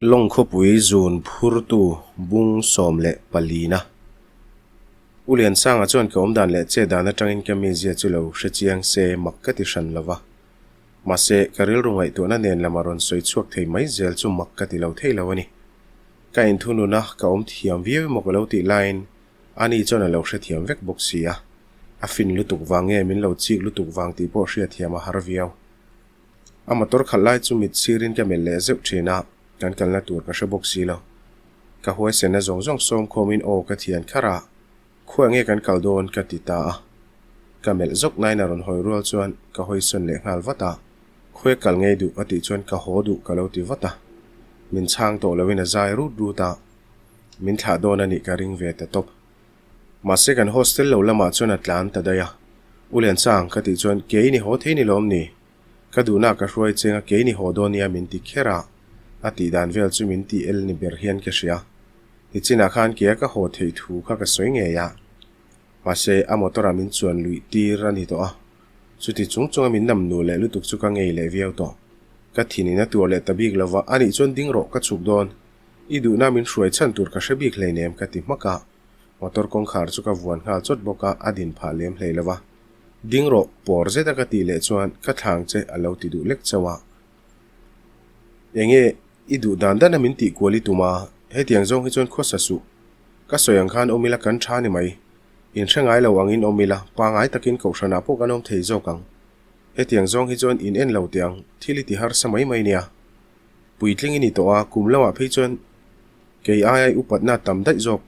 Lawng khawpui zun phurtu bung 14na. U Liansanga chuan ka awmdan leh che dan atangin ka mizia chu lo hre chiang se mak ka ti hran lo va. Mahse, ka rilru ngaihtuahna nen lama rawn sawi chhuak thei mai zel chu mak ka ti lo thei lo a ni. Ka inthunun a, ka awm thiam viau emaw ka lo tih laiin ani chuan a lo hrethiam vek bawk si a. A fin lutuk vang nge min lo chik lutuk vang tih pawh hriatthiam a har viau. A motor khalh lai chu mit sirin ka melh leh zeuh thin a, kan kalna tur ka hre bawk si lo. Ka huaisenna zawng zawng sawm khawmin aw ka thian kharh a, khuah nge kan kal dawn ka ti ta a. Ka melh zawk nain a rawn hawi rual chuan ka hawi sawn leh nghal vat a, khuai kal ngei duh a tih chuan ka haw duh ka lo ti vat a. Min chhang tawh loin a zai rut rut a, min thlah dawn a nih ka ring ve ta tawp. Mahse kan hostel lo lamah chuan a tlan ta daih a, U Liansang ka tih chuan kei ni haw thei ni lawm ni? Ka duhna ka hruai cheng a kei ni haw dawn nia min ti kher a, a tih dan vel chu min tih el ni ber hian ka hria. Nichinah khan kea ka haw theih thu kha ka sawi ngei a, mahse a motor ah min chuan luih tir a ni tawh a, chuti chung chunga min nam nu leh lutuk chu ka ngei leh viau tawh. Ka thin in a tuar leh ta bik lova, anih chuan ding rawh ka chhuk dawn. I duhna min hruai chhan tur ka hre bik hleinem ka ti hmak a, motor kawngkhar chu ka vuan nghal chawt bawk a, a din phah lem hlei lo va. Ding rawh, pawr zet a ka tih leh chuan ka thlang che a lo ti duh lek chauh a. Enge i duh dan dan a min tih kual i tum a, hetiang zawng hi chuan khawsa suh. Ka sawi ang khan awm ila kan tha ni mai. In hre ngai lo angin awm ila, pangai takin kohhranah pawh kan awm thei zawk ang. Hetiang zawng hi chuan in en lo teh ang, thil i ti harsa mai mai nia. Puitling i ni tawh a, kum lamah phei chuan kei aia i upatna tam daih zawk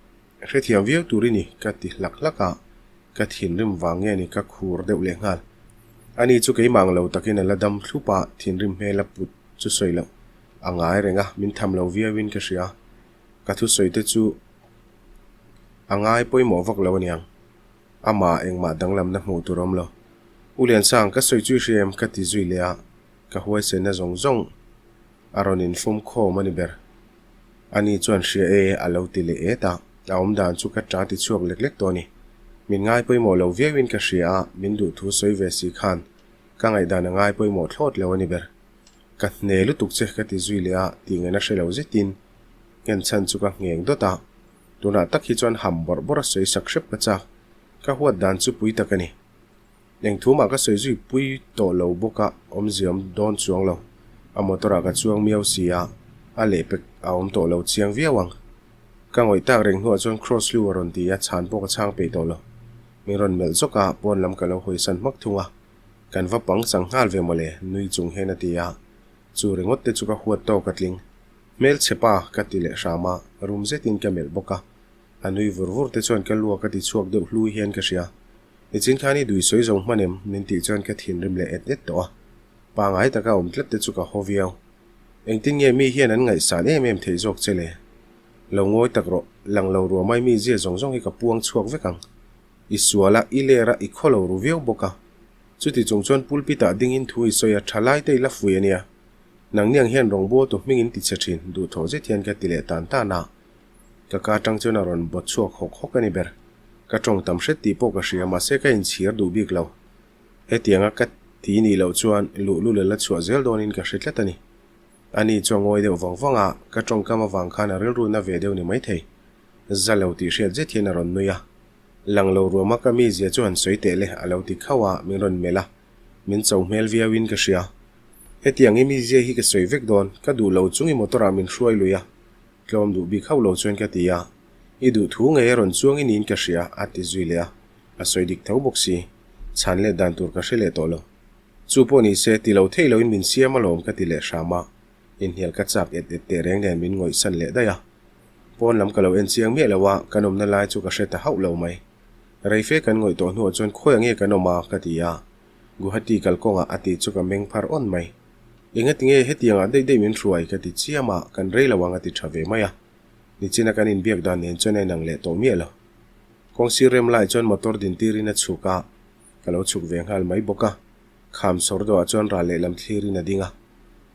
hrethiam viau tur i ni ka ti hlak hlak a, ka thinrim vang nge ni ka khur deuh leh nghal. Ani chu keimah ang lo takin a la dam thlup a, thinrim hmel a put chu sawi loh a ngai reng a, min tham lo viauin ka hria. Ka thusawi te chu a ngai pawimawh vak lo aniang. Amah engmah danglamna hmuh tur awm lo. U Liansang, ka sawi chu i hria em? ka ti zui leh a. Ka huaisenna zawng zawng a rawn infum khawm a ni ber. Ani chuan hria e a lo ti leh et a, a awmdan chu ka ta ti chhuak lek lek tawh a ni. Min ngai pawimawh lo viauin ka hria a, min duh thu sawi ve si khan ka ngaihdan a ngai pawimawh thlawt lo a ni ber. Ka hne lutuk che ka ti zui leh a, tih ngaihna hre lo zetin nghen chhan chu ka ngheng dawt a, tunah tak hi chuan ham bawrh bawrh a sawi sak hrep ka chak. Ka huat dan chu pui tak a ni. Eng thu mah ka sawi zui pui tawh lo bawk a, awmzia awm dawn chuang lo. A motor ah ka chuang miau si a, a lehpek a awm tawh lo chiang viau ang. Ka ngawih tak reng hnuah chuan Cross lu a rawn ti a, chhan pawh ka chhang peih tawh lo. Min rawn melh zawk a, pawn lam ka lo hawisan hmak thung a. Kan va pang chang nghal ve mawle, nui chung hian a ti a. Chu ringawt te chu ka huat tawk a tling. Hmelchhe pa, ka ti leh hram a, rum zetin ka melh bawk a. A nui vur vur te chuan ka luak a ti chhuak deuh hlui hian ka hria. Nichin khan i dui sawi zo hman em? Min tih chuan ka thinrim leh et et tawh a. Pangai taka awm tlat te chu ka haw viau. Engtin nge mi hian an ngaihsan em em theih zawk che le? Lo ngawi tak rawh, lang lo ruah mai mi zia zawng zawng hi ka puang chhuak vek ang. I sual a, i ler a, i khaw lo ru viau bawk a. Chuti chung chuan pulpit ah dingin thu i sawi a, tha lai te i la fui a nia. Nangniang hian rawngbâwl tu hming in ti che thin, duhthawh zet hian ka ti leh tan tan a. Ka ka atang chuan a rawn bawt chhuak hawk hawk a ni ber. Ka tawng tam hret tih pawh ka hria mahse ka inchhir duh bik lo. Hetianga ka ti nih loh chuan luhlul a la chhuah zel dawnin ka hre tlat a ni. Ani chu a ngawi deuh vang vang a, ka tawngkam avang khan a rilru na ve deuh ni maithei. Za lo tih hriat zet hian a rawn nui a. Lang lo ruama ka mizia chu han sawi teh le a lo ti khauh a, min rawn melh a. Min cho hmel viauin ka hria. Hetiang i mizia hi ka sawi vek dawn, ka duh lo chung i motor ah min hruai lui a. Tlawm duh bik hauh lo chuan ka ti a, I duh thu ngei a rawn chuang i niin ka hria, a ti zui leh a, a sawi dik tho bawk si. Chhan leh dan tur ka hre leh tawh lo. Chu pawh ni se, ti lo thei loin min siam alawm ka ti leh hram a, inhnial ka chak et et teh reng nen min ngawihsan leh daih a. Pawn lam ka lo en chiang miah lo a, kan awmna lai chu ka hre ta hauh lo mai. Rei fe kan ngawih tawh hnuah chuan khawi ange kan awm a, ka ti a, Guwahati kalkawngah a tih chu ka meng phar awn mai. Engatinge hetiangah daih daih min hruai ka ti chiam a, kan rei lo ang a ti tha ve mai a. Nichina kan inbiak dan nen chuan a inang leh tawh miah lo. Kawngsir rem lai chuan motor din tirin a chhuk a, ka lo chhuk ve nghal mai bawk a. Kham sawr dawhah chuan ral lehlam thlirin a ding a,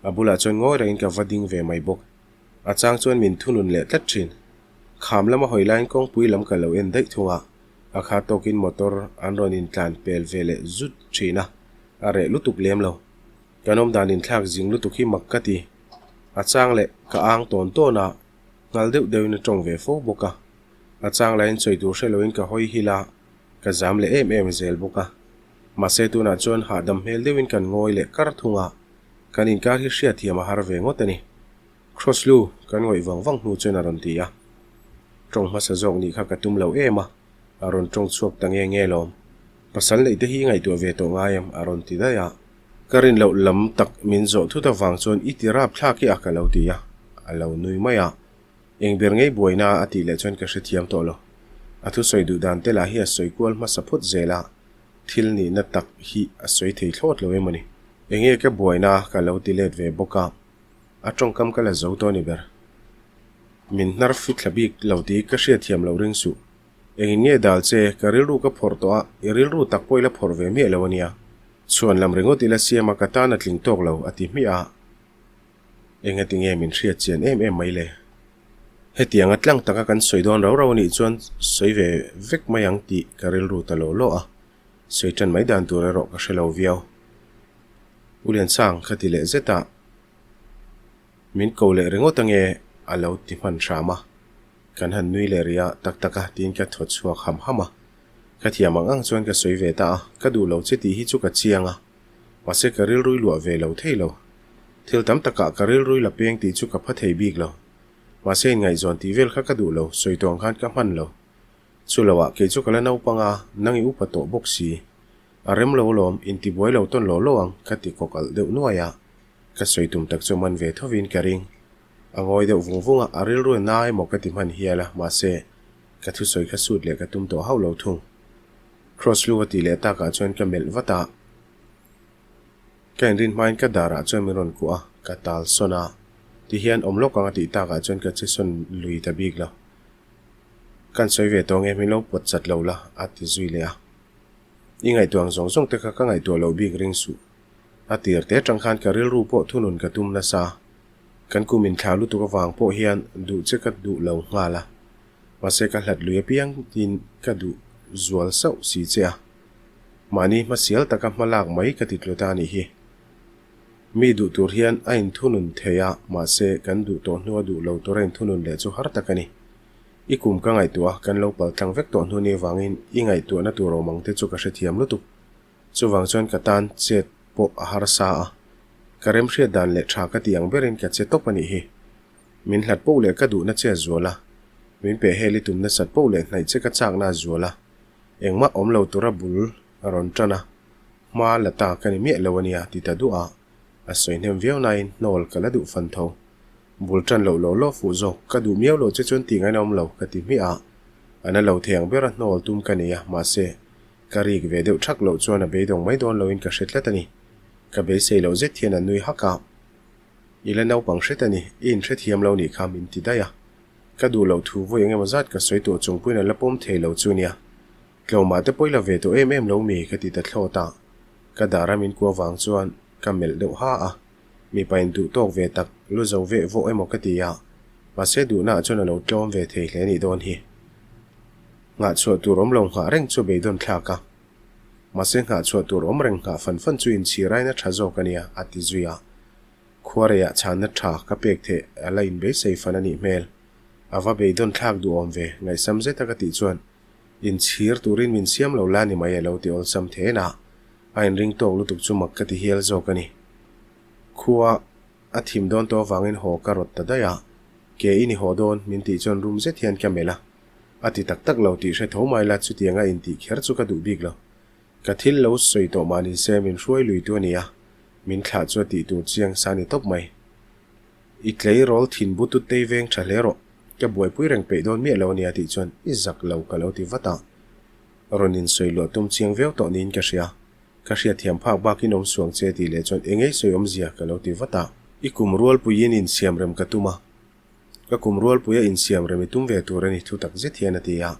a bulah chuan ngawi rengin ka va ding ve mai bawk. A chang chuan min thunun leh tlat thin. Kham lama hawi laiin kawngpui lam ka lo en daih thung a, a kha tawkin motor an rawn intlan pel ve leh zut thin a, a reh lutuk lem lo. Kan awm dan inthlak zing lutuk hi mak ka ti. A chang leh ka ang tawn tawn a, nghal deuh deuhin a tawng ve fo bawk a. A chang lahin sawi tur hre loin ka hawi hil a, ka zam leh em em zel bawk a. Mahse tunah chuan hahdam hmel deuhin kan ngawi leh kar thung a, kan inkar hi hriatthiam a har ve ngawt a ni. Cross lu kan ngawih vang vang hnu chuan a rawn ti a. Tawng hmasa zawk nih kha ka tum lo em a, a rawn tawng chhuak ta nge nge lawm. Pasal neih te hi i ngaihtuah ve tawh ngai em? a rawn ti daih a. Ka rin loh lam tak min zawh thut avang chuan i ti rap thlak i a ka lo ti a, a lo nui mai a. Eng ber ngei buaina a tih leh chuan ka hrethiam tawh lo. A thusawi duh dan te lah hi a sawi kual hmasa phawt zel a, thil nihna tak hi a sawi thei thlawt lo em a ni. Enge ka buaina ka lo ti let ve bawk a. A tawngkam ka la zo tawh a ni ber. Min hnar fit thla bik lo tih ka hriatthiam loh ring suh. Engin nge dal che, ka rilru ka phawrh tawh a, i rilru tak pawh i la phawrh ve miah lo a nia. Chhuan lam ringawt i la siam a, ka tan a tling tawk lo, a ti hmiah a. Engati nge min hriat chian em em mai le? Hetianga tlang taka kan sawi dawn rau rau a nih chuan sawi ve vek mai ang tih ka rilru ta lo lo a, sawi tan mai dan tur erawh ka hre lo viau. U Liansang ka ti leh zet a, min ko leh ringawt ange a lo ti hman hram a, kan han nui leh rih a, tak tak a tiin ka thaw chhuak ham ham a. Ka thiam ang ang chuan ka sawi ve ta a, ka duh lo che tih hi chu ka chiang a, mahse ka rilrui luah ve lo thei lo. Thil tam takah ka rilrui la peng tih chu ka pha thei bik lo. Mahse inngaihzawn tih vel kha ka duh lo, sawi tawh ang khan ka hman lo. Chu loah kei chu ka la naupang a, nang i upa tawh bawk si. A rem lo lawm, intibuai lo tawn law law ang, ka ti kawk alh deuh nuai a. Ka sawi tum tak chu man ve thovin ka ring. A ngawi deuh vung vung a, a rilru na emaw ka ti hman hial a, mahse, ka thusawi kha sut leh ka tum tawh hauh lo thung. Cross lu a tih leh takah chuan ka melh vat a. Ka inrin hmain ka darah chuan min rawn kuah a, ka tal sawn a. Tihian awm lawk ang a tih takah chuan ka che sawn lui ta bik lo. Kan sawi ve tawh nge min lo pawt chat lo la a ti zui leh a. I ngaihtuah ang zawng zawng te kha ka ngaihtuah loh bik ring suh. A tir te atang khan ka rilru pawh thunun ka tum nasa. Kan kum inthlau lutuk avang pawh hian duh che ka duh lo nghal a. Mahse ka hlat lui apiang tin ka duh zual sauh si che a. Mahni hmasial taka hma lak mai ka ti tlu ta a nih hi. Mi duh tur hian a inthunun thei a, mahse kan duh tawh hnua duh lo tura inthunun leh chu har tak a ni. I kum ka ngaihtuah a, kan lo pal tlang vek tawh hnu ni avangin i ngaihtuahna tur awm ang te chu ka hrethiam lutuk. Chuvang chuan ka tan chet pawh a harsa a, ka remhriat dan leh tha ka tih ang berin ka che tawp a nih hi. Min hlat poh leh ka duhna che a zual a, min peh hel i tum nasat poh leh hnaih che ka chakna a zual a, engmah awm lo tura bul a rawn tan a, hma la ta ka ni miah lo a nia ti ta duah a, a sawi hnem viau nain hnawl ka la duh fan tho. Bul tan loh law law fuh zawk, ka duh miau loh che chuan tih ngaina awm lo ka ti hmiah a, a na lo thei ang bera hnawl tum ka nei a, mahse, ka rik ve deuh thak loh chuan a beidawng mai dawn loin ka hre tlat a ni. Ka beisei loh zet hian a nui hak a. I la naupang hret a ni, i inhrethiam lo nih kha min ti daih a. Ka duh loh thu vawi eng emaw zat ka sawi tawh chung pawhin a la pawm thei lo chu nia. Tlawmah te pawh i la ve tawh em em lo mi ka ti ta thlawt a. Ka dara min kuah vang chuan ka melh deuh ha a. Mipa in duh tawk ve tak, lu zo veh vawh emaw ka ti a. Mahse duhnaah chuan a lo tlawm ve thei hle nih dawn hi. Nghah chhuah tur awm lo nghah reng chu beidawn thlak a. Mahse nghah chhuah tur awm reng nghah fan fan chu inchhir aina tha zawk a nia, a ti zui a. Khuareiah chhanna tha ka pek theih a la inbeisei fan a nih hmel. A va beidawn thlak duhawm ve, ngaihsam zeta ka tih chuan inchhir turin min siam lo la ni mai a lo ti awlsam then a, a inring tawk lutuk chu mak ka ti hial zawk a ni. Khua a thim dawn tawh avangin haw ka rawt ta daih a, ke i ni haw dawn min tih chuan rum zet hian ka melh a. A ti tak tak lo tih hre tho mai la, chutianga intih kher chu ka duh bik lo. Ka thil lo sawi tawh mah ni se min hruai lui tu a ni a, min thlah chu a tih tur chiang sa ni tawp mai. I tleirawl thin butut tei veng tha hle rawh, ka buaipui reng peih dawn miah lo a nia tih chuan i zak lo ka lo ti vat a. Rawn insawi luah tum chiang viau tawh niin ka hria. Ka hriatthiam phak bakin awm suang che tih leh chuan engei sawi awmzia ka lo ti vat a. I kum rualpuiin insiamrem ka tum a, Ka kum rualpuia insiam rem i tum ve tur a ni thu tak zet hian a ti a.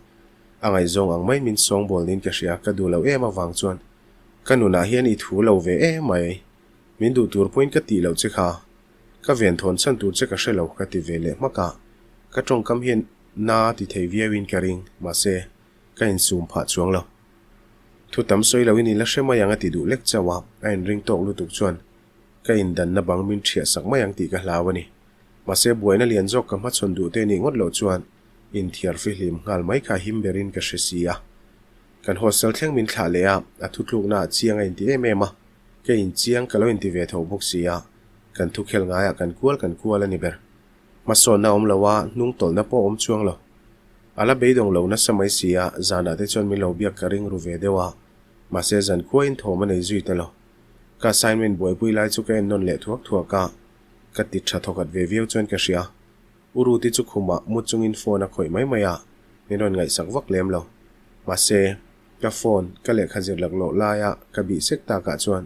A ngaihzawng ang mai min sawngbawl niin ka hria, ka duh loh em avang chuan ka nunah hian i thu lo ve em mai. Min duh tur pawhin ka tih loh che kha. Ka venthawn chhan tur che ka hre lo ka ti ve leh hmak a. Ka tawngkam hian na ti thei viauin ka ring, mahse ka insum phah chuang lo. Thu tam sawi loin i la hre mai ang a ti duh lek chauh a, a inring tawk lutuk chuan ka indanna bang min thiah sak mai ang tih ka hlau a ni. Mahse buaina lian zawk ka hmachhawn duh te nih ngawt loh chuan inthiar fihlim nghal mai kha him berin ka hre si a. Kan hostel thleng min thlah leh a, a thutlukna ah chiang a inti em em a, ka inchiang ka lo inti ve tho bawk si a, kan thukhel ngaiah kan kual kan kual a ni ber. Hmasawnna awm lo a, hnung tawlhna pawh awm chuang lo. A la beidawng lo nasa mai si a, zanah te chuan min lo biak ka ring ru ve deuh a, mahse zan khuain thawm a nei zui ta lo. Ka assignment buaipui lai chu ka en nawn leh thuak thuak a, ka ti tha thawkhat ve viau chuan ka hria. U Ruti chu khumah mu chungin phone a khawih mai mai a, min rawn ngaihsak vak lem lo. Mahse, ka phone ka lehkha zir laklawh laia ka bih sek takah chuan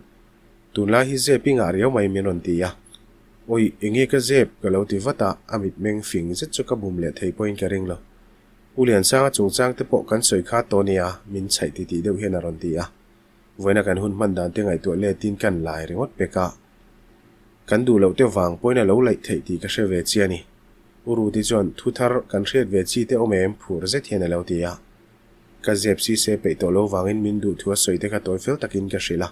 Tunlai hi zep i ngah riau mai min rawn ti a. Awi, enge ka zep? ka lo ti vat a, a mitmeng fing zet chu ka bum leh thei pawhin ka ring lo. U Liansanga chungchang te pawh kan sawi kha tawh nia, min chhaih titih deuh hian a rawn ti a. Vawiina kan hun hman dan te ngaihtuah letin kan lai ringawt pek a. Kan duh loh te vang pawhin a lo laih theih tih ka hre ve chi a ni. U Ruti chuan thu thar kan hriat ve chi te awm em? phur zet hian a lo ti a. Ka zep si se peih tawh lo vangin min duh thu a sawi te kha tawi fel takin ka hrilh a.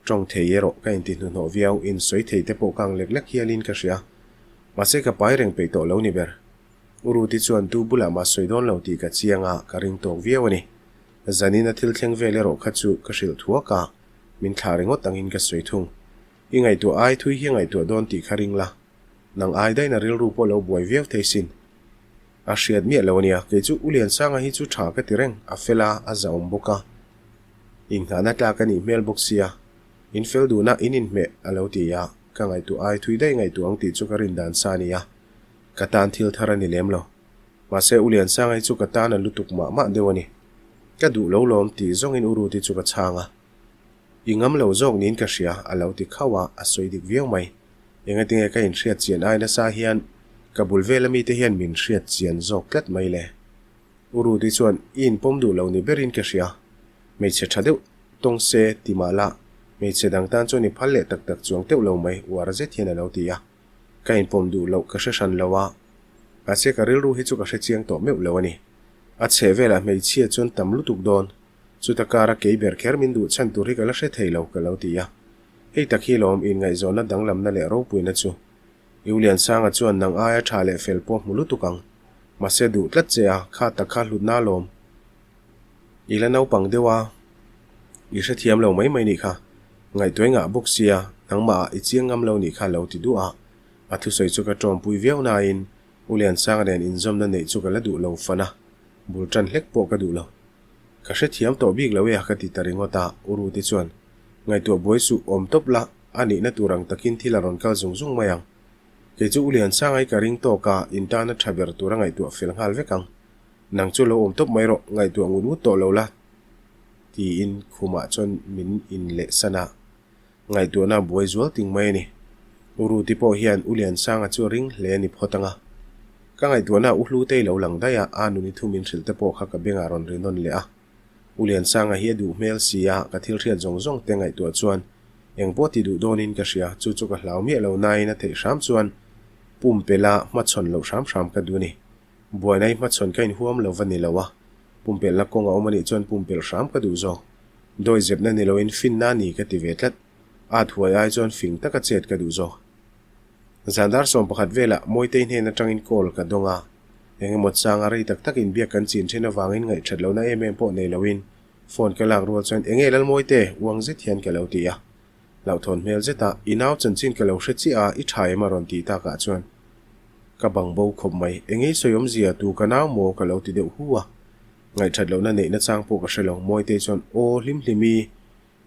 Tawng thei erawh ka inti hnuhnawh viau, insawi thei te pawh ka ang lek lek hialin ka hria. Mahse ka pai reng peih tawh lo ni ber. U Ruti chuan tu bulah mah sawi dawn lo tih ka chiang a, ka ring tawk viau a ni. Zanin a thil thleng vel erawh kha chu ka hrilh thuak a, min thlah ringawt angin ka sawi thung. I ngaihtuah ai thui hi a ngaihtuah dawn tih kha ring la. Nang ai daih na rilru pawh lo buai viau thei sin. A hriat miah lo a nia, kei chu U Liansanga hi chu tha ka ti reng, a fel a, a zahawm bawk a. Inngahna tlak a nih hmel bawk sia, in fel duhna in inhmeh a lo ti a, ka ngaihtuah ai thui daih ngaihtuah ang tih chu ka rin dan sa a ni a, ka tan thil thar a ni lem lo. Mahse U Liansanga hi chu ka tan a lutuk mah mah deuh a ni. Ka duh lo lawm tih zawngin U Ruti chu ka chhang a. I ngam lo zawk niin ka hria a lo ti khauh a, a sawi dik viau mai. Engatinge ka inhriat chian ai nasa hian ka bul vela mite hian min hriat chian zawk tlat mai le. U Rudy chuan i inpawm duh lo ni berin ka hria. Hmeichhe tha deuh tawng se ti mah la, hmeichhe dang tan chuan i phal leh tak tak chuang teuh lo mai uar zet hian a lo ti a. Ka inpawm duh loh ka hre hran lo a, mahse ka rilru hi chu ka hre chiang tawh meuh lo a ni. A chheh velah hmeichhia chuan tam lutuk dawn, chuta kara kei ber kher min duh chhan tur hi ka la hre thei lo ka lo ti a. Hei tak hi lawm inngaihzawnna danglamna leh ropuina chu. U Liansanga chuan nang aia tha leh fel pawh hmu lutuk ang. Mahse duh tlat che a, kha tak kha hlutna lawm. I la naupang deuh a, i hrethiam lo mai mai nih kha. Ngaihtuai ngah bawk sia, nangmah ah i chiang ngam lo nih kha lo ti duh a. A thusawi chu ka tawmpui viau nain U Liansanga nen inzawmna neih chu ka la duh lo fan a, bul tan hlek pawh ka duh lo. Ka hrethiam tawh bik lo e a ka ti ta ringawt a, U Ruti chuan ngaihtuah buai suh awm tawp la, a nihna tur ang takin thil a rawn kal zung zung mai ang. Kei chu U Liansanga i ka ring tawk a, in tana tha ber tur a ngaihtuah fel nghal vek ang. Nang chu lo awm tawp mai rawh, ngaihtuah ngut ngut tawh lo la, tiin khumah chuan min in leh san a. Ngaihtuahna a buai zual ting mai a ni. U Ruti pawh hian U Liansanga chu a ring hle a ni phawt ang a. Ka ngaihtuahna U Hlutei lo lang daih a, a nuni thu min hrilh te pawh kha ka bengah rawn ri nawn leh a. U Liansanga hi a duh hmel si a, ka thil hriat zawng zawng te ngaihtuah chuan eng pawh ti duh dawnin ka hria, chu chu ka hlau miah lo nain a theih hram chuan pumpelh a hmachhawn loh hram hram ka duh a ni. Buaina i hmachhawn ka inhuam lo va ni lo a, pumpelhna kawng a awm a nih chuan pumpelh hram ka duh zawk. Dawi zepna ni loin finna a ni ka ti ve tlat, at huai ai chuan fing taka chet ka duh zawk. Zan dar 11 velah Mawitei hnen atangin call ka dawng a, eng emaw changa rei tak tak inbiak kan chin thin avangin ngaihthat lohna em em pawh nei loin phone ka lak rual chuan enge Lalmawite uang zet hian ka lo ti a. Hlauhthawn hmel zeta i nau chanchin ka lo hre chiah a, i tha em a rawn tih takah chuan ka bang bo khawp mai. Enge i sawi awmzia tu ka nau maw ka lo ti deuh hu a. Ngaihthat lohna neihna chang pawh ka hre lo. Mawitei chuan aw hlim hlim i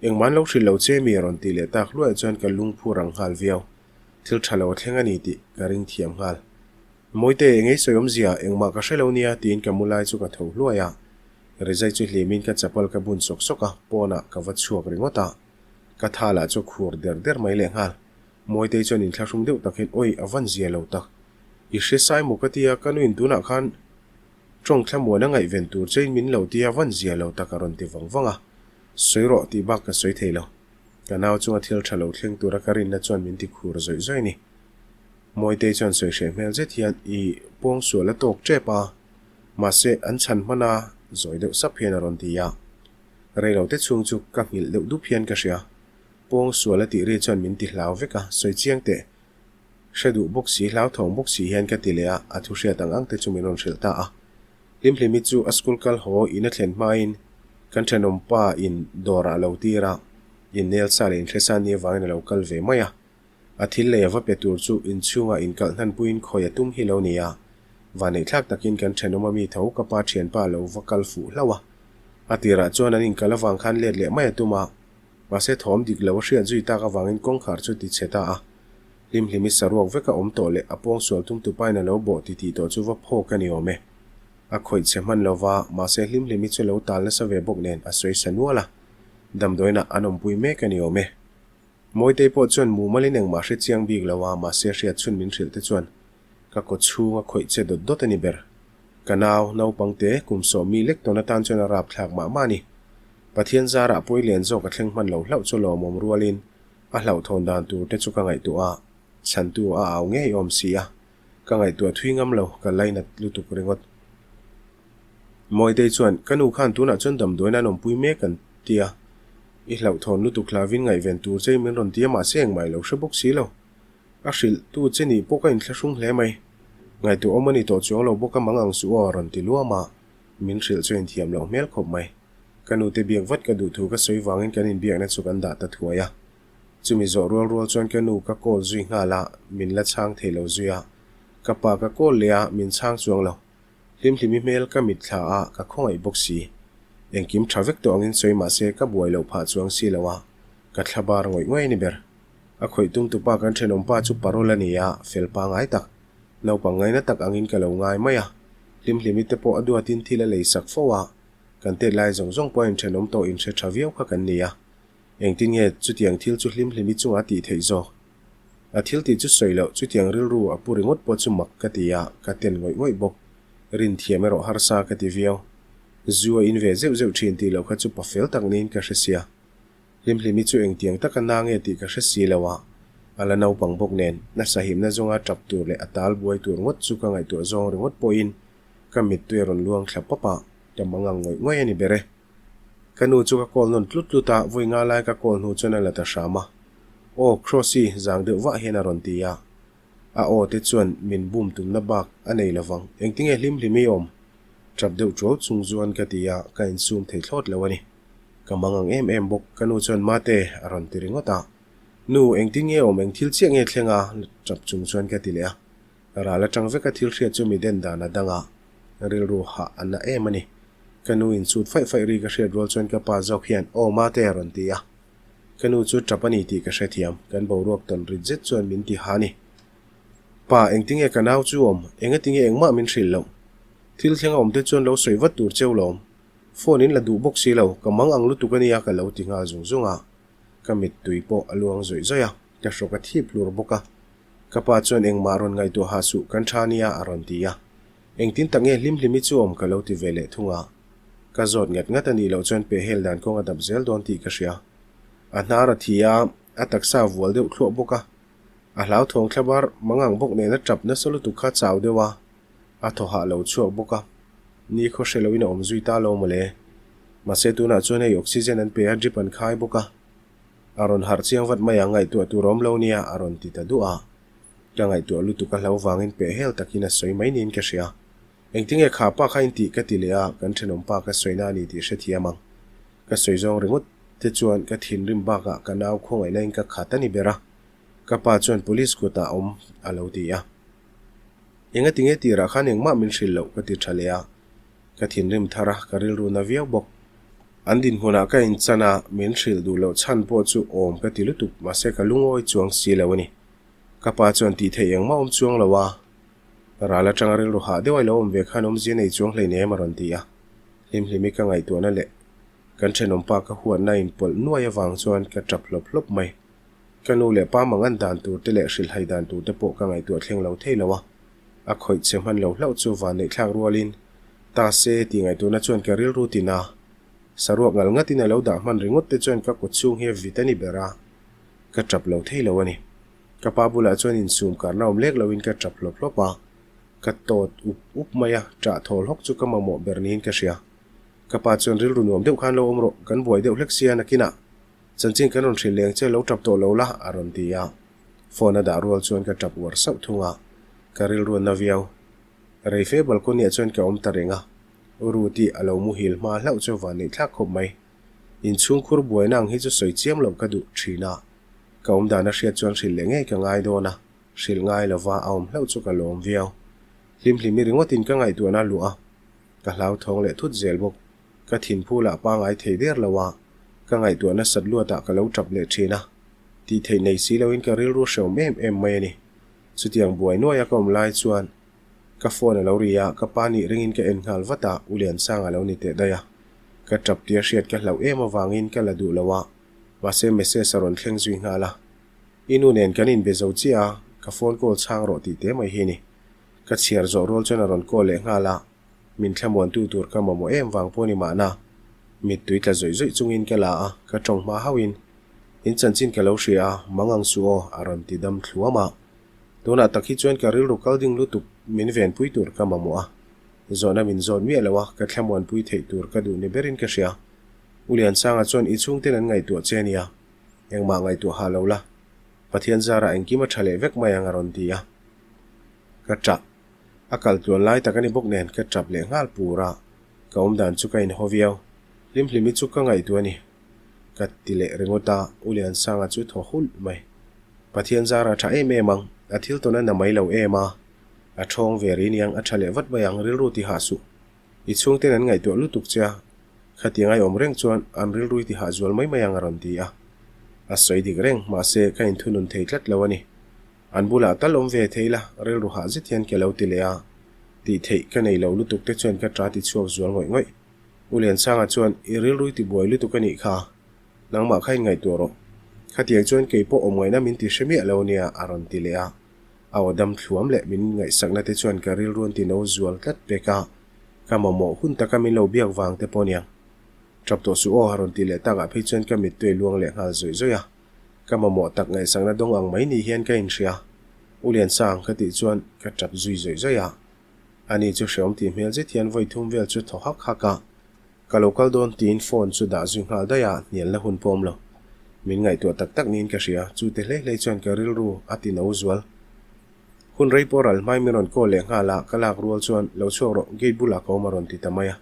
Engmah an lo hrilh lo che mi a rawn tih leh tak hluaiah chuan ka lungphu rang nghal viau. Thil tha lo a thleng a ni tih ka ring thiam nghal. Mawite, engei sawi awmzia, engmah ka hre lo nia tiin ka mu lai chu ka tho hluai a. Rizai chu hlimin ka chapal ka bun sawk sawk a, pawnah ka va chhuak ringawt a. Ka tha lah chu khur der der mai leh nghal. Mawitei chuan inthlahrung deuh tak hian awi a van zia lo tak. I hre sai maw ka tia, ka nuin tunah khan tawng thlamuan a ngaihven tur chein min lo tia van zia lo tak a rawn ti vang vang a. Sawi rawh tih bak ka sawi thei lo. Ka nau chunga thil tha lo thleng tura ka rinna chuan min ti khur zawih zawih a ni. Mawitei chuan sawi hreh hmel zet hian i pawng sual a tawk tep a, mahse an chhan hman a zawi deuh sap hian a rawn ti a. Reilote chhung chu ka nghilh deuh dup hian ka hria. Pawng sual a tih ri chuan min ti hlau vek a, sawi chiang teh. Hre duh bawk si, hlauthawng bawk si hian ka ti leh a, a thu hriat ang ang te chu min rawn hrilh ta a. Hlimhlimi chu a school kal haw in a thlen hmain kan thenawm pa in dawr ah lo tir a, innel sa leh inhre sa ni avangin a lo kal ve mai a. A thil lei a va pe tur chu inchhungah inkalh hnanpuiin khawi a tum hi lo ni a, vaneihthlak takin kan thenawm ami tho ka pa thianpa lo va kal fuh hlauh a. A tirah chuan an inkal avang khan let leh mai a tum a, mahse thawm dik lo a hriat zui tak avangin kawngkhar chu ti chhe ta a. Hlimhlimi saruak veka awm tawh leh a pawngsual tum tupain a lo bawh ti tih tawh chu va phawk a ni awm e. A khawih chhe hman lova, mahse Hlimhlimi chu lo tal nasa ve bawk nen a sawi sa nual a, damdawiinah an awmpui mek a ni awm e. Mawitei pawh chuan mumalin engmah hre chiang bik lo a, mahse hriat chhun min hrilh te chuan ka kaw chhung a khawih che dawt dawt a ni ber. Ka nau, naupang te, kum sawhmi lek tawn atan chuan a rap thlak mah mah a ni. Pathian zarah pawi lian zawk a thleng hman lo hlauh chu lawmawm rualin a hlauhthawn dan tur te chu ka ngaihtuah a, chhantu a au ngei awm si a, ka ngaihtuah thui ngam lo, ka lainat lutuk ringawt. Mawitei chuan, Ka nu khan tunah chuan damdawiin an awmpui mek an ti a, i hlauhthawn lutuk hlavin ngaihven tur che min rawn ti a mahse engmah i lo hre bawk si lo. A hrilh tu che nih pawh ka inthlahrung hle mai. Ngaihtuah awm a ni tawh chuang lo bawk a mang ang suh aw a rawn ti luam a, min hrilh chu inthiam loh hmel khawp mai. Ka nute biak vat ka duh thu ka sawi vangin kan inbiakna chu kan dah ta thuai a. Chumi zawh rual rual chuan ka nu ka call zui nghal a, min la chhang thei lo zui a. Ka pa ka call leh a, min chhang chuang lo. Hlimhlimi hmel ka mitthla a, ka khawngaih bawk si. Engkim tha vek tawh angin sawi mah se ka buai loh phah chuang si lo a, ka thla bar ngawih ngawih a ni ber. A khawih tum tupa kan thenawm pa chu parole a ni a, fel pangai tak. Naupang ngaina tak angin ka lo ngai mai a. Hlimhlimi te pawh a duatin thil a lei sak fo a, kan tet lai zawng zawng pawh a inthenawm tawh inhre tha viau kha kan ni a. Engtin nge chutiang thil chu Hlimhlimi chunga tih theih zawk? A thil tih chu sawi loh, chutiang rilru a pu ringawt pawh chu mak ka ti a, ka ten ngawih ngawih bawk. Rinthiam erawh harsa ka ti viau. Zu a in ve zeuh zeuh thin tih loh kha chu pa fel tak niin ka hre sia. Hlimhlimi chu engtiang taka na nge tih ka hre si lo a, a la naupang bawk nen, nasa himna zawnga tap tur leh a tal buai tur ngawt chu ka ngaihtuah zawng ringawt pawhin ka mittui a rawn luang thla pap a, ka mangang ngawih ngawih a ni ber e. Ka nu chu ka call nawn tlut tlut a, vawi nga lai ka call hnu chuan a la ta hram a. Aw, Crossy, zang deuh vah hian a rawn ti a. A aw te chuan min bum tumna bak a nei lovang. Engtinge hlim hlim i awm? Tap deuh tuau chung chuan ka ti a, ka insum thei thlawt lo a ni. Ka mang ang em em bawk, ka nu chuan Mate a rawn ti ringawt a. Nu, engtin nge awm, eng thil chiah nge thleng a? Tap chung chuan ka ti leh a. Ral atang veka thil hriat chu mi den dan a dang a, rilru hah a na em a ni. Ka nu in chut faih faih ri ka hriat rual chuan ka pa zawk hian Aw Mate a rawn ti a. Ka nu chu tap a ni tih ka hrethiam, kan boruak tawn rit zet chuan min ti ha a ni. Pa, engtinge ka nau chu awm? Engatinge engmah min hrilh loh? Thil thleng a awm te chuan lo sawi vat tur cheu lawm. Phone in la duh bawk si lo, ka mang ang lutuk a nia ka lo ti nghal zung zung a. Ka mittui pawh a luang zawih zawih a, ka hrawk a thip hlur bawk a. Ka pa chuan engmah rawn ngaihtuah ha suh, kan tha nia a rawn ti a. Engtin tak nge hlim hlimi chu awm ka lo ti ve leh thung a. Ka zawt ngat ngat a nih loh chuan pehhel dan kawng a dap zel dawn tih ka hria. A hnar a thi a, a taksa a vual deuh thluah bawk a. A hlauthawng thlabar mangang bawk nen a tap nasa lutuk kha chau deuh a, a thaw hah lo chhuak bawk a. Ni khaw hre loin a awm zui ta lo mawle. Mahse tunah chuan hei oxygen an pe a, drip an khai bawk a. A rawn harh chiang vat mai ang, ngaihtuah tur a awm lo nia, a rawn ti ta duah a. Ka ngaihtuah lutuk a hlo vangin pehhel takin a sawi mai niin ka hria. Engtinge kha pa kha in tih ka ti leh a, kan thenawm pa ka sawina a ni tih hrethiam ang. Ka sawi zawng ringawt te chuan ka thinrim bakah ka nau khawngaihna in ka khat a ni ber a. Ka pa chuan police kutah awm a lo ti a. Engatinge tirah khan engmah min hrilh loh ka ti tha leh a. Ka thinrim thar a, ka rilru na viau bawk. An dinhmunah ka inchan a, min hrilh duh loh chhan pawh chu awm ka ti lutuk, mahse ka lungawi chuang si lo a ni. Ka pa chuan tih theih engmah awm chuang lo a, ral atanga rilru hah deuh a ilo awm ve khan awmzia nei chuang hleinem a rawn ti a. Hlimhlimi ka ngaihtuahna leh kan thenawmpa ka huatna inpawlh nuai avang chuan ka tap hlawp hlawp mai. Ka nu leh pa mangan dan tur te leh hrilhhai dan tur te pawh ka ngaihtuah thleng lo thei lo a, a khawih che hman lo hlauh chu vanneih thlak rualin ta se tih ngaihtuahna chuan ka rilru tin a, saruak ngal ngatin a lo dah hman ringawt te chuan ka kut chhung hi a vit a ni ber a, ka tap lo thei lo a ni. Ka pa bulah chuan insum karna awm lek loin ka tap hlawp hlawp a, ka tawt up up mai a, ṭah thawl hawk chu ka mamawh ber niin ka hria. Ka pa chuan rilru nuam deuh khan lo awm rawh, kan buai deuh hlek sia nakinah Chanchin kan rawn hrilh leng che lo tap tawh lo la, a rawn ti a. Phone a dah rual chuan ka tap uar sauh thung a, ka rilru a na viau. Reife balcony ah chuan ka awm ta reng a, U Ruti a lo muhil hma hlauh chu van neih thlak khawp mai. Inchhungkhur buaina ang hi chu sawi chiam loh ka duh thin a, ka awm dan a hriat chuan hrilh leh ngei ka ngai dawn a, hrilh ngai lova a awm hlauh chu ka lawm viau. Hlimhlimi ringawtin ka ngaihtuahna a luah a, ka hlauthawng leh thut zel bawk. Ka thinphu lah pangai thei der lo a, ka ngaihtuah nasat luatah ka lo tap leh thin a, tih theih nei si loin ka rilru hreawm em em mai a ni. Chutiang buai nuaia ka awm lai chuan ka phone a lo ri a, ka pa nih ringin ka en nghal vat a, U Liansanga a lo ni teh daih a. Ka tap tia hriat ka hlauh em avangin ka la duh lo a, mahse message a rawn thleng zui nghal a. I nu nen kan inbe zo chiah a, ka phone call chhang rawh tih te mai hi a ni. Ka chhiar zawh rual chuan a rawn call leh nghal a. Min thlamuantu tur ka mamawh em vang pawh ni mahna, mittui tla zawih zawih chungin ka la a, ka tawng hma hauhin, In chanchin ka lo hria a, mang ang suh aw, a rawn ti dam thluam a. Tunah tak hi chuan ka rilru kal ding lutuk min venpui tur ka mamawh a, zawhna min zawt miah lo a, ka thlamuanpui theih tur ka duh ni berin ka hria. U Liansanga chuan i chhungten an ngaihtuah che nia, engmah ngaihtuah hah lo la, Pathian zarah engkim a tha leh vek mai ang a rawn ti a, ka tah. A kal tluan lai tak a ni bawk nen ka tap leh nghal pur a, ka awm dan chu ka inhaw viau. Hlimhlimi chu ka ngaihtuah a ni. Ka ti leh ringawt a, U Liansanga chu thaw hulh mai. Pathian zara a tha em em ang, a thil tawn a na mai lo em a, a thawng ve ri niang a tha leh vat mai ang rilru ti hah suh. I chhungten an ngaihtuah lutuk che a, khatiang ai awm reng chuan an rilru i ti hah zual mai mai ang a rawn ti a. A sawi dik reng, mahse ka inthunun thei tlat lo a ni. An bulah tal awm ve thei la, rilru hah zet hian ka lo ti leh a, tih theih ka nei lo lutuk te chuan ka ṭa ti chhuak zual ngawih ngawih. U Liansanga chuan, I rilru i ti buai lutuk a nih kha, nangmah kha inngaihtuah rawh. Khatiang chuan kei pawh awm ngaihna min ti hre miah lo nia, a rawn ti leh a. A aw dam thluam leh min ngaihsakna te chuan ka rilru an ti no zual tlat pek a, ka mamawh hun taka min lo biak vang te pawh aniang. Ṭap tawh suh aw, a rawn ti leh takah phei chuan ka mittui a luang leh nghal zawih zawih a. Ka mamawh tak ngaihsakna dawng ang mai ni hian ka inhria. U Liansang ka tih chuan ka tap zui zawih zawih a. Ani chu hreawm tih hmel zet hian vawi thum vel chu thaw hak hak a. Ka lo kal dawn tiin phone chu dah zui nghal daih a, hnialna hun pawh awm lo. Min ngaihtuah tak tak niin ka hria, chu te hlei hlei chuan ka rilru a ti no zual. Hun rei pawh ral hmai min rawn call leh nghal a, ka lak rual chuan lo chhuak rawh, gate bulah ka awm a rawn ti ta mai a.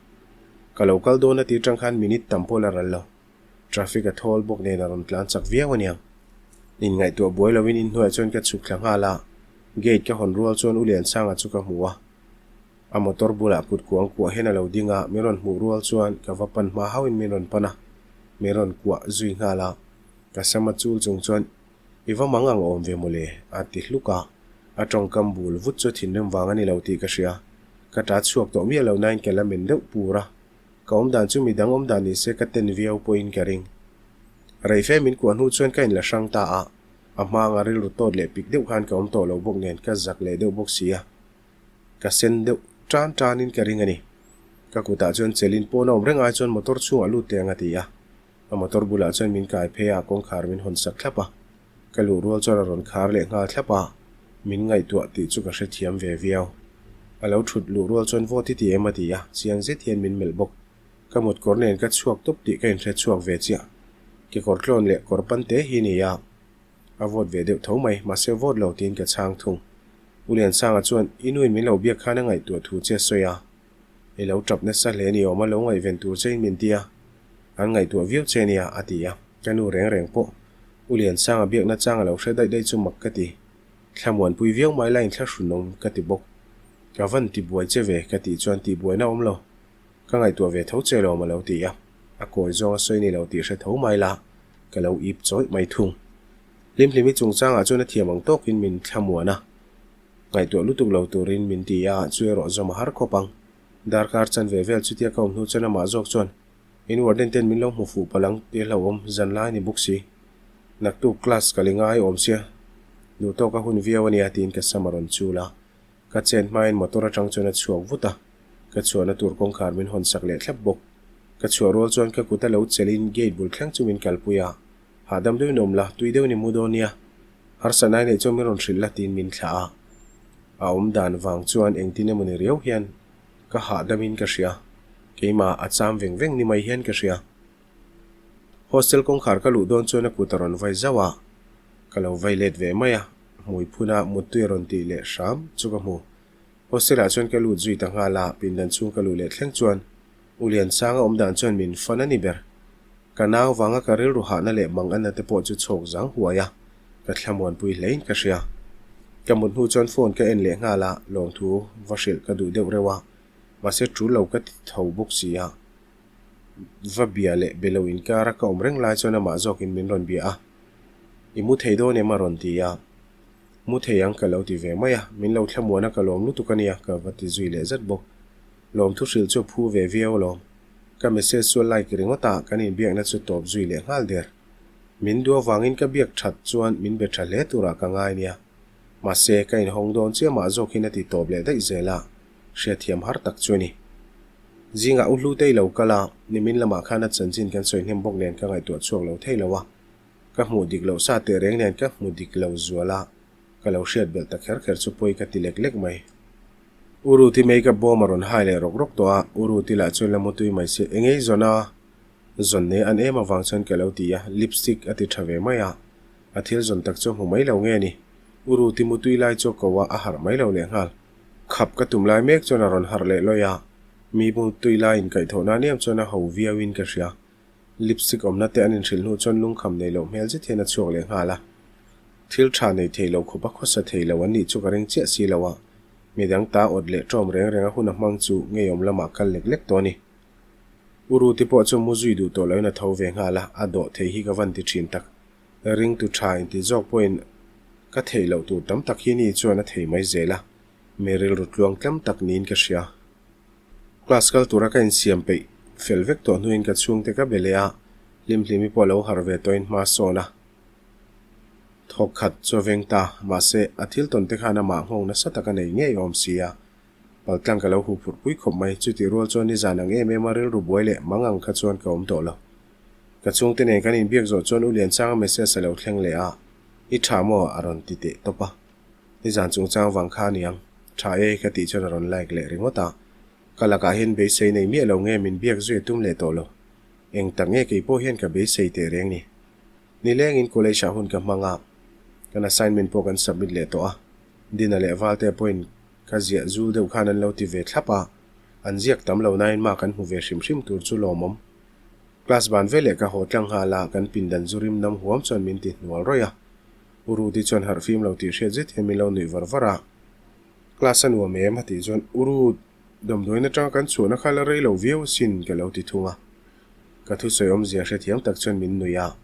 Ka lo kal dawn a tih atang khan minute tam pawh la ral lo. Traffic a thawl bawk nen a rawn tlan chak viau aniang. Inngaihtuah buai loin inhnuaiah chuan ka chhuk thla nghal a, gate ka hawn rual chuan U Liansanga chu ka hmu a. A motor bulah kut kuang kuah hian a lo ding a, min rawn hmuh rual chuan ka va pan hma hauhin min rawn pan a, min rawn kuah zui nghal a. Ka sam a chul chung chuan, I va mang ang awm ve mawle, a ti hluk a. A tawngkam bul vut chu thinrim vang a ni lo tih ka hria. Ka ta chhuak tawh miah lo nain ka la men deuh pur a. Ka awm dan chu midang awm dan nise ka ten viau pawhin ka ring. Reife min kuah hnu chuan ka inla hrang ta a, a hma anga rilru tawt leh pik deuh khan ka awm tawh lo bawk nen ka zak leh deuh bawk si a, ka sen deuh tan tanin ka ring a ni. Ka kutah chuan chelin pawn a awm reng ai chuan motor chhungah lut teh ang a ti a, a motor bulah chuan min kai phei a, kawngkhar min hawn sak thlap a, ka luh rual chuan a rawn khar leh nghal thlap a, min ngaihtuah tih chu ka hrethiam ve viau. A lo thut luh rual chuan vawt i ti em a ti a, chiang zet hian min melh bawk. Ka mut kawr nen ka chhuak tawp tih ka inhre chhuak ve chiah. Kekawr tlawn leh kawr pan te hi ni a, a vawt ve deuh tho mai, mahse vawt lo tiin ka chhang thung. U Liansanga chuan i nuin min lo biak khan a ngaihtuah thu che a sawi a, I lo tap nasa hle ni awm a lo ngaihven tur che in min ti a, an ngaihtuah viau che nia a ti a, ka nu reng reng pawh U Liansanga biakna chang a lo hre daih daih chu mak ka ti. Thlamuanpui viau mai la inthlahrunawm ka ti bawk. Ka van ti buai che ve ka tih chuan tih buaina awm lo. Ka ngaihtuah ve tho che lawm a lo ti a, a kawi zawng a sawi ni lo tih hre tho mai la ka lo ip chawih mai thung. Hlimhlimi chungchangah chuan a thiam ang tawkin min thlamuan a. Ngaihtuah lutuk lo turin min ti a, chu erawh zawm a har khawp ang. Darkar chanve vel chutia ka awm hnu chuan amah zawk chuan, In warden ten min lo hmu fuh palh ang tih a hlauhawm zan lai a ni bawk si. Naktuk class ka li ngai awm sia, duh tawk a hun viau a nia tiin ka sam a rawn chul a. Ka chen hmain motor atang chuan a chhuak vut a, ka chhuahna tur kawngkhar min hawn sak leh thlap bawk. Ka chhuah rual chuan ka kut a lo chelhin gate bul thleng chu min kalpui a, Hahdam deuhin awm la, tui deuhin i mu dawn nia. Harsatna i neih chuan min rawn hrilh la tiin min thlah a. A awm dan vang chuan engtin emaw ni riau hian ka hahdamin ka hria. Keimah a cham veng veng ni mai hian ka hria. Hostel kawngkhar ka luh dawn chuan a kut a rawn vai zauh a, ka lo vai let ve mai a. hmui phun a muttui a rawn tih leh hram chu ka hmu. Hostel ah chuan ka lut zui ta nghal a, pindan chhung ka luh leh thleng chuan U Liansanga awm dan chuan min fan a ni ber. Ka nau vanga ka rilru hahna leh mang anna te pawh chu chhawk zang huai a, ka thlamuanpui hlein ka hria. Ka mut hnu chuan phone ka en leh nghal a, lawmthu va hrilh ka duh deuh reuh a, mahse tul lo ka ti tho bawk si a. Va bia leh be lo inkara ka awm reng lai chuan amah zawkin min rawn bia a, I mu thei dawn em a rawn ti a, Mu thei ang ka lo ti ve mai a, min lo thlamuan a ka lawm lutuk a nia ka va ti zui leh zat bawk. Lawmthu hrilh chu a phu ve viau alawm. Ka message chu a like ringawt a, kan inbiakna chu tawp zui leh nghal der. Min duh avangin ka biak that chuan min be tha hle turah ka ngai nia. Mahse, ka inhawng dawn chiah mah zawkin a ti tawp leh daih zel a, hriatthiam har tak chu a ni. Zingah u Hlutei lo kal a, nimin lamah khan a chanchin kan sawi hnem bawk nen ka ngaihtuah chhuak lo thei lo a. Ka hmuh dik loh sa teh reng nen ka hmu dik lo zual a, ka lo hriat belh ta kher kher chu pawi ka ti lek lek mai. U Ruti makeup bawm a rawn hai leh rawk rawk tawh a, U Ruti lah chuan la mutui mai se engei zawn a zawn nei an em avang chuan ka lo ti a, lipstick a ti tha ve mai a, a thil zawn tak chu a hmu mai lo nge ni. U Ruti mutui lai chu a ko a, a harh mai lo lehnghal. Khap ka tum lai mek chuan a rawn harh leh lawih a, mi mutui lai inkaihthawh nan em chuan a ho viau in ka hria. Lipstick awmna te an inhrilh hnu chuan lungkham nei loh hmel zet hian a chhuak leh nghal a. Thil tha nei thei lo khawp a khawsa thei lo an nih chu ka ring chiah si lo a, midang ta awt leh ṭawm reng reng a hun a hmang chu ngeiawm lamah kal lek lek tawh a ni. U Ruti pawh chu mu zui duh tawh loin a tho ve nghal a, a dawh thei hi ka van ti ṭhin tak. Ringtu ṭha inti zawk pawhin ka theih loh tur tam tak hi ni chuan a thei mai zel a, mi rilru tluang tlem tak niin ka hria. Class kal tura ka insiam peih fel vek tawh hnuin ka chhungte ka be leh a, Hlimhlimi pawh lo harh ve tawhin hma sawn a. Thawk khat chu a veng ta, mahse a thil tawn te khan amah nghawng nasa tak a nei ngei awm si a. Paltlang ka lo huh phurh pui khawp mai, chutih rual chuan nizan ang em em a rilru buai leh mang ang kha chuan ka awm tawh lo. Ka chhungte nen kan inbiak zawh chuan U Lianchanga message a lo thleng leh a, I tha maw? a rawn ti teh tawp a. Nizan chungchang vang kha aniang, tha e ka tih chuan a rawn like leh ringawt a. Ka lakah hian beisei nei miah lo nge min biak zui a tum leh tawh lo. Eng tak nge kei pawh hian ka beisei teh reng ni. Nilengin college ah hun ka hmang a, kan assignment pawh kan submit leh tawh a. Dina leh Valtea pawhin ka ziah zul deuh khan an lo ti ve thlap a, an ziak tam lo nain mark an hmu ve hrim hrim tur chu lawmawm. Class ban veleh ka haw tlang nghal a, kan pindan zu rim nam huam chuan min ti hnual rawih a. U Rudy chuan harh fim lo tih hriat zet hian min lo nuih var var a. Class a nuam em? a tih chuan U Rud, damdawiin atanga kan chhuahna kha la rei lo viau asin ka lo ti thung a. Ka thusawi awmzia hrethiam tak chuan min nuih a,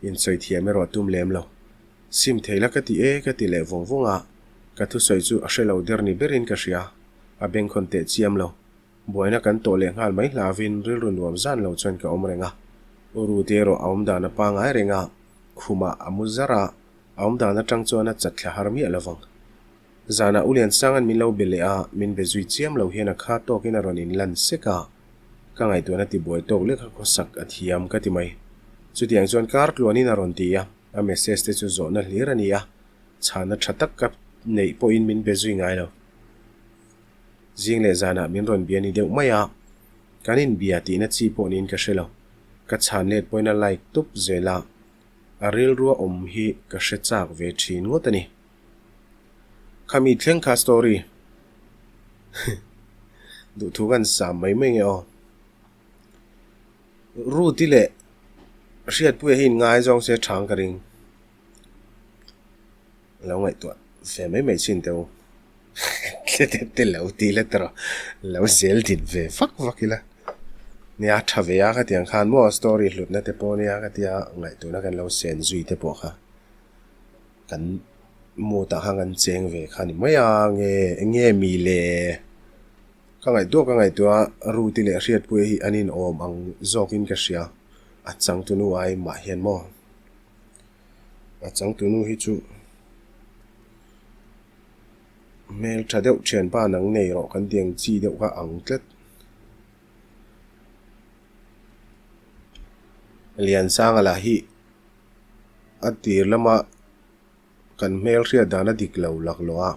insawi thiam erawh a tum lem lo. Sim thei la ka ti e ka ti leh vawng vawng a, ka thusawi chu a hre lo der ni berin ka hria, a bengkhawn teh chiam lo. Buaina kan tawh leh nghal mai hlauvin rilru nuam zan lo chuan ka awm reng a. U Rudy erawh a awm dan a pangai reng a, khumah a mu zar a, a awm dan atang chuan a chat thla har miah lovang. Zanah U Liansanga'n min lo be leh a, min be zui chiam lo hian a kha tawkin a rawn inlan sek a, ka ngaihtuahna tibuai tawk lek a khawsak a thiam ka ti mai. Chutiang chuan kar tluanin a rawn ti a, a message te chu zawhna hlir a ni a, chhana tha tak ka neih pawhin min be zui ngai lo. Zing leh zanah min rawn bia ni deuh mai a, kan inbia tihna chi pawh niin ka hre lo. Ka chhan let pawhin a like tup zel a, a rilrua awm hi ka hre chak ve thin ngawt a ni. Khami thleng kha story duhthu kan sam mai mai nge aw. Ruti leh Hriatpuia hi inngaizawng se thang ka ring. Lo ngaihtuah ve mai mai chin teh u. Te lo ti la tawh lo zel din ve vak vak ila. Nia tha ve a khatiang khan maw story hlutna te pawh nia khatia ngaihtuahna kan lo sen zui te pawh kha kan mood ah khan kan cheng ve kha ni mai a nge enge mi le ka ngaihtuah ka ngaihtuah a Ruti leh Hriatpuia hi an inawm ang zawkin ka hria a changtunu ai mah hian maw. A changtunu hi chu hmel tha deuh thianpa nang nei rawh kan tih ang chi deuh kha ang tlat. Liansanga lah hi a tir lama kan hmel hriat dan a dik lo laklawh a,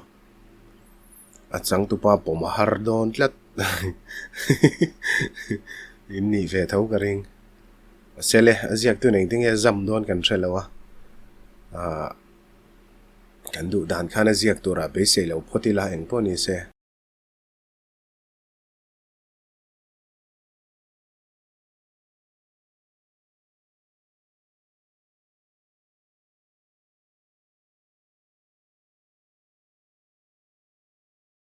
a changtupa pawm a har dawn tlat in nih ve tho ka ring. Mahse le, a ziaktu nen engtin nge zam dawn kan hre lo a, aah. Kan duh dan khan a ziak turah beisei lo phawt ila eng pawh ni se.